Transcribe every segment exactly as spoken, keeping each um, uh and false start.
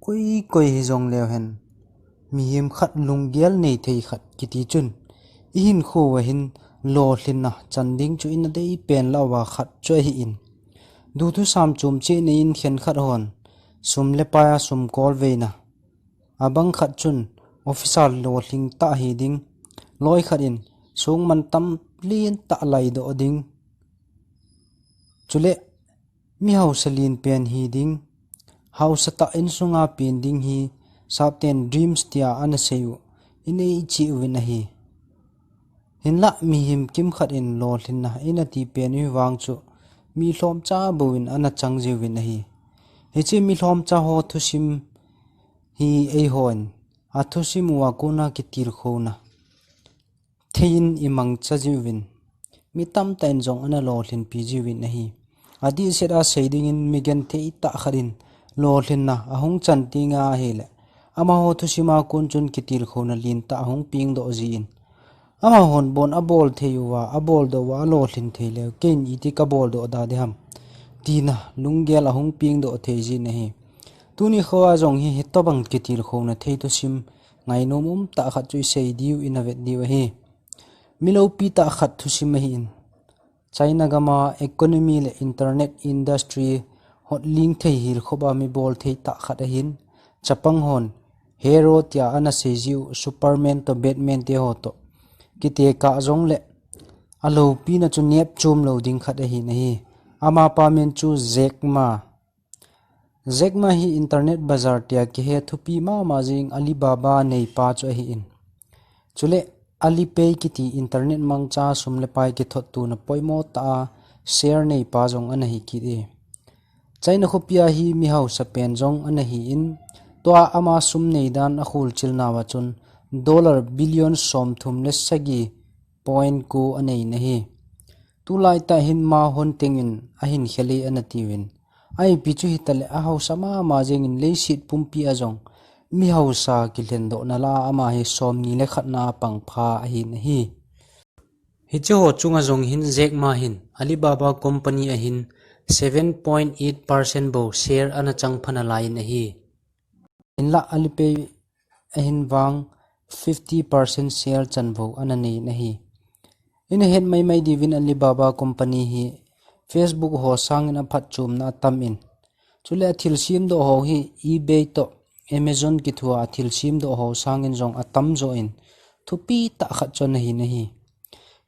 koi koi hijong leu hen, mihem khat lunggel nei thei khat kiti chun, i hinkho a hin lolhinna chan ding chu ina dei pen lou a khat chu ahi in. Duthusam chom cheh nei in khen khat hon, sum le pai a sum kol veina. Abang khat chun officer lolhing tah hi ding, loi khat in sung mantam lien tah lai doh ding. Chule, mi hausa lien pen hi ding, hausa tah insunga pen ding hi, sapten dreams tia ana sei u, i nei cheh uvin ahi. Hinlah mihem kimkhat in lolhinna ina ti pen u hi vang chu, mi lhomcha bou in ana chang jiuvin ahi. Hiche mi lhomcha ho thusim hi eihon, a thusim uva kona kitilkhouna thei in i mangcha jiuvin, mi tamtah in jong ana lolhinpi jiuvin ahi. Adehset a sei ding in mi genthei tah khat in lolhinna ahung chan teng ahile, amaho thusim a kon chun kitilkhouna lentah ahung peng doh jin, amahon bon abol thei uva, abol doh uva, alolhin thei leu, keiin iti kabol doh da ding ham, tina lunggel ahung peng doh thei jin ahi. Tuni kho a jong hi, hitobang kitilkhouna thei thusim ngainom um tah khat chu i sei diu, ina vet diu ahi. Mi loupi tah khat thusim ahi in. China gam a economy le internet industry hot ling thei hel khop a mi bol thei tah khat ahin. Chapang hon hero tia ana sei jiu Superman toh Batman te ho toh kitekah jong le, aloupina chu nep chom lou ding khat ahin ahi. Amapa min chu Jack Ma. Jack Ma hi internet bazar tia kihe thupi mama jing Alibaba neipa chu ahi in. Chule Alipay kiti internet mangcha sum le pai kithot tuna poimo tah a share neipa jong ana hi kit e. China khopi a hi mi hausa pen jong ana hi in, tua ama sum nei dan a kholchil nauva chun dollar billion somthum le sagi point ko anei na hi. Tulai tah hin ma hon teng in ahin khel e ana tiuvin. Ahipi chu hitale a hausa mama jeng in leiset pumpi a jong mi hausa kilhen doh na lah a ama hi somni le khat na a pang pha ahi na hi. Hiche ho chunga jong hin Jack Ma hin Alibaba company a hin seven point eight percent bou share ana chang pha nalai in ahi. Hinlah Alipay a hin vang fifty percent share chanvo ana nei na hi. Ina het maimai diuvin Alibaba company hi Facebook ho sangin a phatchomna atam in. Chule a thilsem doh ho hi eBay toh Amazon kithua a thilsem doh ho sangin jong atam jo in, thupi tah khat chu ana hi na hi.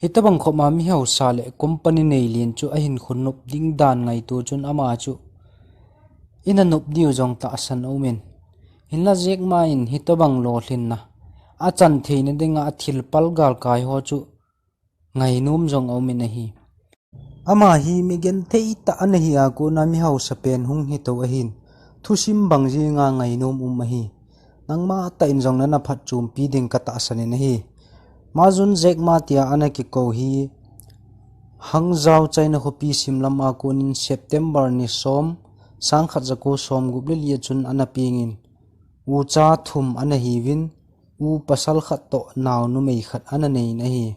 Hitobang khop a mi hausa le company nei len chu ahin khonop ding dan ngaito chun ama chu ina nop diu jong tahsan aumin. Hinlah Jack Ma in hitobang lolhinna achan theina dinga a thil pal galkai ho chu ngainom jong aumin ahi. Ama hi mi genthei tah ana hi a kona mi hausa pen hung hi to ahin. Thusim bang jenga ngainom um ahi. Nangma tah in jong nana phatchompi ding ka tahsan in ahi. Majun Jack Ma tia ana kikou hi Hangzhou China khopi simlam a konin September ni som, sangkhat jako somgup le li a chun ana pengin. Ucha thum ana hiuvin, u pasal khat toh nao numei khat ana nei na hi.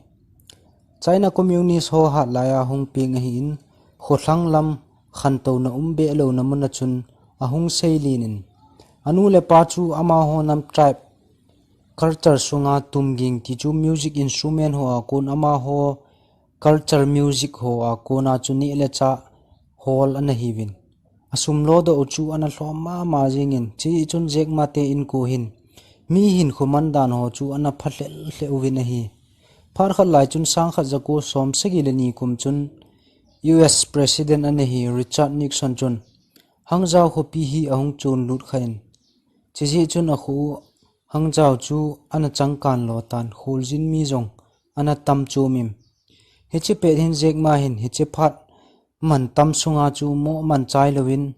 China Communist ho hat lai a hung peng ahin, kholhang lam khantouna um behlou na mun a chun ahung seilen in. Anu le apa chu amaho nam tribe culture sunga tumging ti chu music instrument ho a kon amaho culture music ho a kona chu neh le chah hol ana hiuvin. Asum lodoh u chu ana lhom mama jengin, chujeh chun Jack Ma te inko hin mi hinkho man dan ho chu ana pha lhel lheh uvin ahi. Phat khat lai chun sangkhat jako somsagi le ni kum chun U S President ana hi Richard Nixon chun Hangzhou khopi hi ahung chonlut khan, chujeh chun akho u Hangzhou chu ana changkan lo tan, kholjin mi jong ana tam chom in. Hiche pet hin Jack Ma hin hiche phat mantam sunga chu moh man chai louvin,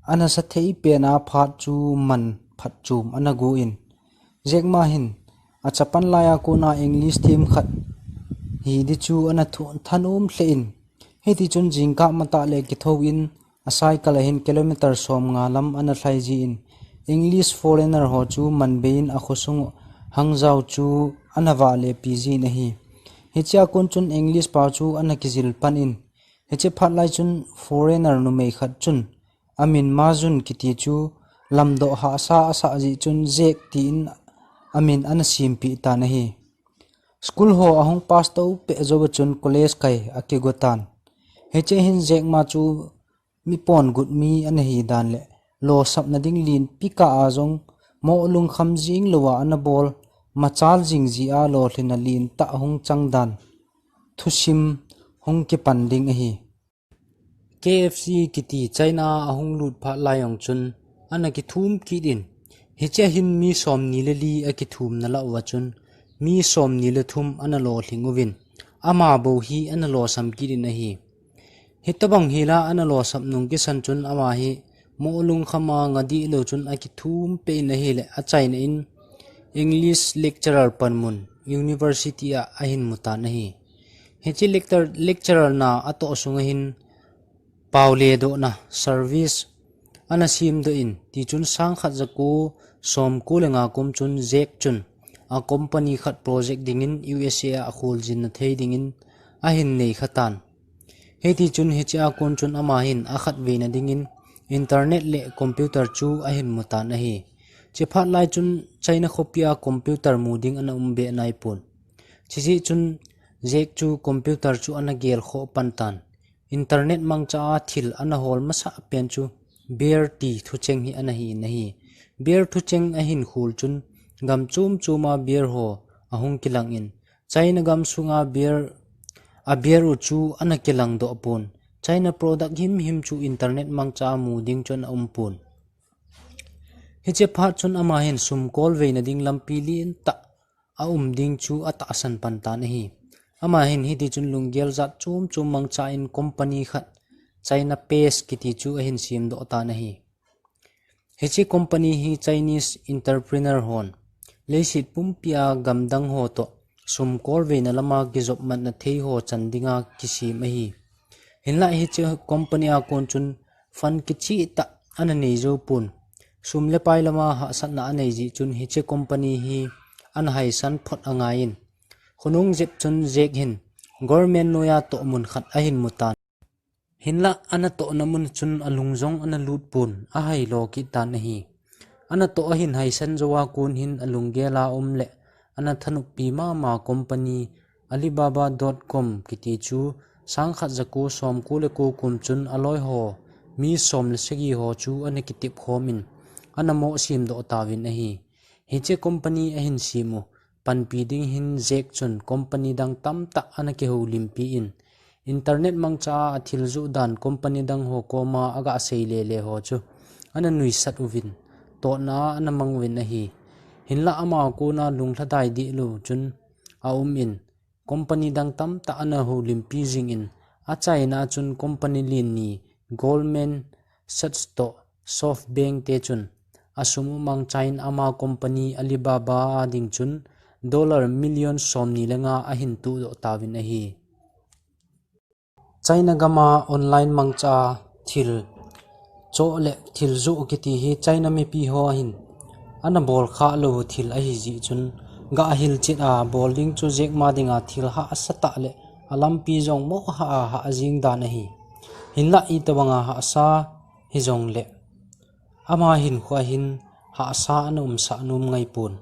ana sa thei pen a phat chu man phatchom ana go in. Jack Ma hin achapan lai a kona English themkhat hi di chu ana thanom lheh in. Hiti chun jingkah matah le kithou in, a cycle a hin kilometer somnga lam ana lhai jin, English foreigner ho chu man bei in akho sung u Hangzhou chu ana vahle pi jin ahi. Hiche a kon chun English pao chu ana kijil pan in, hiche phat lai chun foreigner numei khat chun amin Majun kiti chu lamdoh hahsa asah jeh chun Jack tin amin ana sempeh tan ahi. School ho ahung pass tou peh jou a chun college kai akigo tan. Hiche hin Jack ma chu mi pongut mi ana hi dan le losapna ding lenpi kah a jong mo lungkham jing louva ana bol, machal jing jeh a lolhinna lentah hung chang dan thusim hung kipan ding ahi. K F C kiti China a ahung lut phat lai jong chun ana kithum kit in, hiche hin mi somni le li akithumna lah uva chun mi somni le thum ana lolhing uvin, ama bou hi ana losam kit in ahi. Hitobang hila ana losap nung kisan chun ama hi mo lungkham a nga dih lou chun akithum peh in ahile achaina in English lecturer panmun university a ahin mu tan ahi. Hiche lecturer na atoh sunga hin paoledohna service ana semdoh in, tichun sangkhat jako somko le nga kum chun Jack chun a company khat project dingin U S A a akholjinna thei dingin ahin neikha tan. Hitichun hiche a kon chun ama hin akhatveina dingin internet le computer chu ahin mu tan ahi. Hiche phat lai chun China khopia computer mu ding ana um be naipon. Chujeh chun Jack chu computer chu ana gelkhoh pan tan. Internet mangcha a thil ana hol masah pen chu bear ti thucheng hi ana hi in ahi. Bear thucheng ahin khol chun gam chom choma bear ho ahung kilang in, China gam sunga bear, a bear u chu ana kilangdoh pon. China product himhim chu internet mangcha a mu ding chu ana um pon. Hiche phat chun ama hin sum kolveina ding lampi lentah aum ding chu atahsan pan tan ahi. Ama hin hitichun lunggel jat chom chom mangcha in company khat China Paste kiti chu ahin semdoh tan ahi. Hiche company hi Chinese entrepreneur hon leiset pumpia gamdang ho toh sum kolveina lama kijopmatna thei ho chan dinga kisem ahi. Hinlah hiche company a kon chun fund kichehtah ana nei jou pon. Sum le pai lama hahsatna anei jeh chun hiche company hi ana haisan phot angaiyin, khonung jep chun Jack hin government noiya tohmun khat ahin mu tan. Hinlah ana tohna mun chun alung jong ana lut pon, ahailo kit tan ahi. Ana toh ahin haisan jouva kon hin alunggel a um le ana thanoppi mama company Alibaba dot com kiti chu sangkhat jako somko le ko kum chun aloiho mi som le sagi ho chu ana kitep khomin ana mo semdoh tauvin ahi. Hiche company ahin sem u panpi ding hin Jack chun company dang tamtah ana kihoulimpi in, internet mangcha a athil joh dan company dang ho koma aga sei lele ho chu ana nuisat uvin, totna ana mang uvin ahi. Hinlah ama kona lunglhadai dihlou chun aum in, company dang tamtah ana houlimpi jingin, achaina chun company len ni Goldman Sachs toh SoftBank te chun asum u mangcha in ama company Alibaba a ding chun dollar million somni le nga ahin tuhdoh tauvin ahi. China gama online mangcha a thil choh le thil joh kiti hi China mipi ho hin ana bolkhah lou thil ahi jeh chun, gah hilchet a bol ding chu Jack ma dinga thil hahsatah le alampi jong mohah a hah jing dan ahi. Hinlah itobanga hahsa hijongle ama hinkhoa hin hahsa ana umsah nom ngaipon.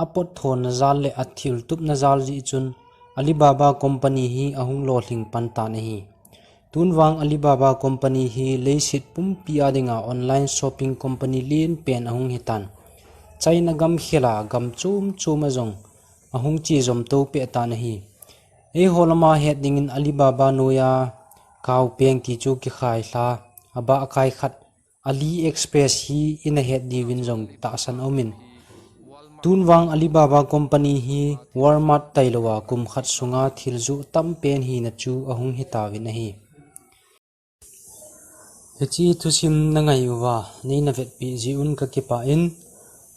Apotthonna jal le athiltupna jal jeh chun Alibaba company hi ahung lolhing pan tan ahi. Tunvang Alibaba company hi leiset pumpi a dinga online shopping company lenpen ahung hitan. China gamkhel a gam chom choma jong ahung chejom tou peh tan ahi. Eiho lama het dingin Alibaba noiya kaopeng ti chu kikhailha, abahkai khat AliExpress hi ina het diuvin jong tahsan aumin, tunvang Alibaba company hi Walmart tailouva kum khat sunga thil joh tampen hina chu ahung hitauvin ahi. Hiche thusim nangai uva neina vetpeh jeh un kakipah in,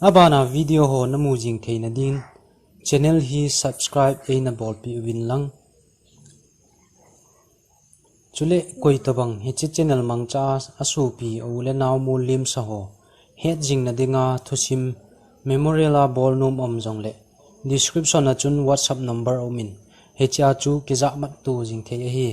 abana video ho namu jing theina din channel hi subscribe eina bolpeh uvin lang. Chule koitobang hiche channel mangcha a asopi a u le nao mollimsa ho het jingna dinga thusim memorial a bolnom aum jongle description a chun WhatsApp number aumin, hichea chu kijahmat to jing thei ahi.